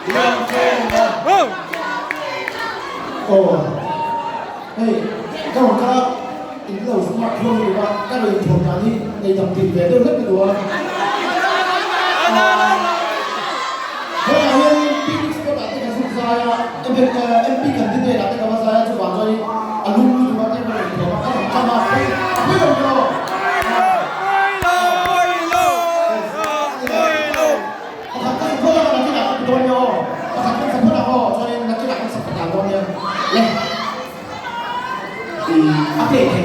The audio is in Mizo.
Aw hei ka rawn kal a in lo smart hlawm lutuk a ka rawn inthuam dan hi ngaihdam tih ve deuh hlek ka duh a hetah hianin picnic spot ah te ka zuk zai a MP candidate ah te ka va zai a chuvang chuanin a lum lutuk a tlem ka rawn inthuam a ka rawn cham a a pui lo maw? Pakhat ka support a, nakinah ka ti dawn nia aw. Pakhat kan support ang aw, chuanin nakinah kan support dan dawn nia. Le. I a play thei.